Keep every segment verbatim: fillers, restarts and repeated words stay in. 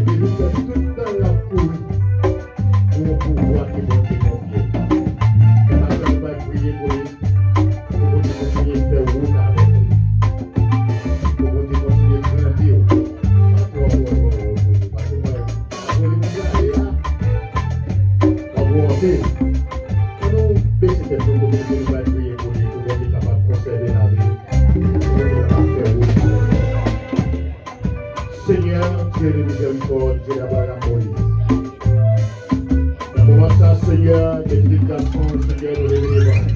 Li menm tout tan l ap kouri pou yon pouvwa ke Bondye konfye l. Maten nou pral priye pou li, pou Bondye kontinye fè wout avèk li. Pou Bondye kontinye grandi w. Pase mwen, apre li pou prale a, w ap wonte. Ann nou bese tèt nou pou Bondye, nou pral priye pou li, pou Bondye kapab konsève lavi l, pou Bondye kapab fè wout avèk li. Seigneur, Dieu de miséricorde, Dieu d'Abraham, Moïse. Nan moman sa, Senyè, gen pitit gason, Senyè, nou leve devan ou.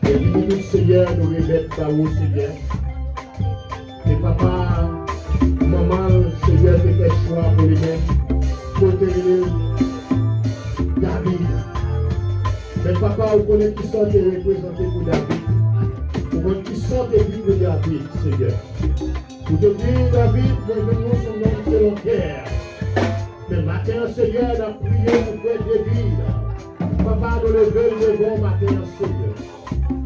Gen pitit ou, Senyè, nou remèt ba ou, Senyè. E papa, manman l, Senyè, te fè chwa pou li menm, pou l te rele l David. Men papa, ou konnen kisa w te reprezante pou David. Ou konn kisa w te di pou David, Senyè. Ou te di, David, mwen jwenn ou se yon nonm selon kè. Men maten an, Senyè, n ap priye pou frè David. Papa, nou leve l devan w maten an, Senyè.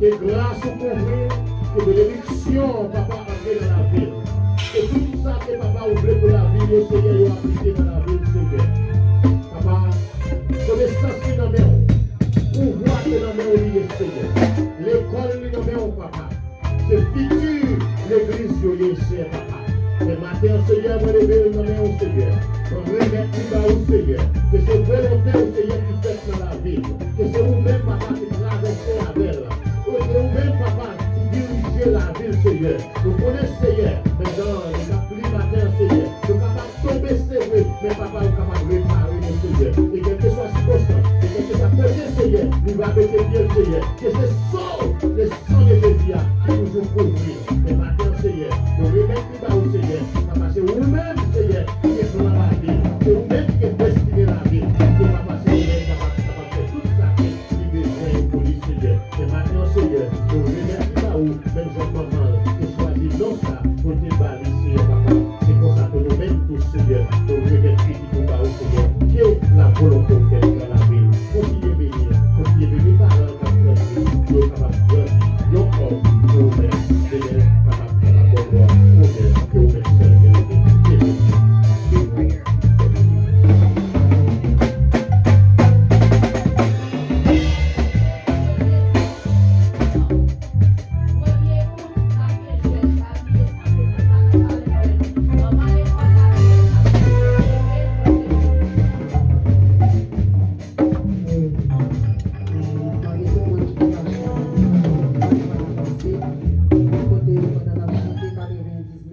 Ke gras ou kouvri l, ke benediksyon, papa, antre nan lavi l. Ke tout sa ke, papa, ou vle pou lavi l yo, Senyè, yo aplike nan lavi l, Senyè. Papa, konesans li nan men w. Pouvwa se nan men w li ye, Senyè. Lekòl li nan men w, papa. Se fiti legliz yo ye, Senyè papa. Men maten an, Senyè, mwen leve l nan men w, Senyè. Mwen remèt li ba ou, Senyè. Ke se volonte w, Senyè, ki fèt nan lavi l. Ke se ou menm, papa, ki travèse avè l. Ke se ou menm, papa, ki dirije lavi l, Senyè. Nou konnen, Senyè, men jan nou t ap li maten an, Senyè, nou kapab tonbe, se vre, men papa, ou kapab repare nou, Senyè. E kèlkeswa sikonstans, e kèlkeswa kote, Senyè, li va mete pye l, Senyè, ke se san, le san de Jezi a ki toujou kouvri l. Men maten an, Senyè, nou remèt li ba ou, Senyè. Papa, se ou menm, Senyè, ki gen plan lavi l. Se ou menm ki gen destine lavi l. E papa, se ou menm ki kapab, kapab fè tout sa ki li bezwen yo pou li, Senyè. Men maten an, Senyè, nou remèt li ba ou, menm jan manman l te chwazi non sa pou l te ba li, Senyè papa. Se konsa ke nou menm tou, Senyè, nou remèt pitit ou ba ou, Senyè. Ke lavolonte w fèt nan lavi l. Kontinye beni l, kontinye beni paran l k ap grandi, pou yo kapab grandi yon kò pou ou menm, demen kapab, kapab ba w glwa, ou menm, ke ou menm sèl merite. Ke Jezi beni w.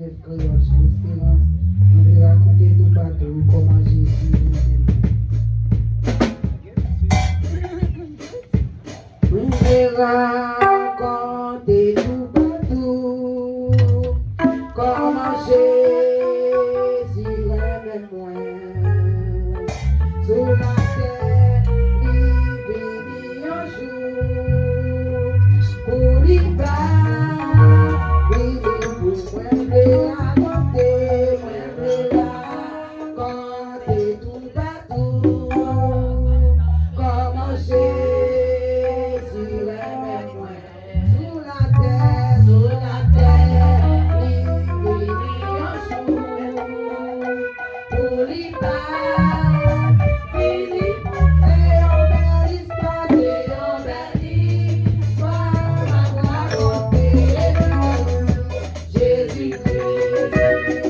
Nèf Kreyòl, Chan Esperans, mwen vle rakonte toupatou kòman Jezi renmen mwen. Mwen vle rakonte toupatou kòman Jezi renmen mwen. Sou latè, li vini yon jou pou li pa vini pou mwen. Vle rakonte, mwen vle rakonte toupatou kòman Jezi renmen mwen. Sou latè, sou latè, li vini yon jou pou li pa vini. Se yon bèl istwa, se yon bèl istwa, m ap rakonte. Jezi, Jezi, Jezi.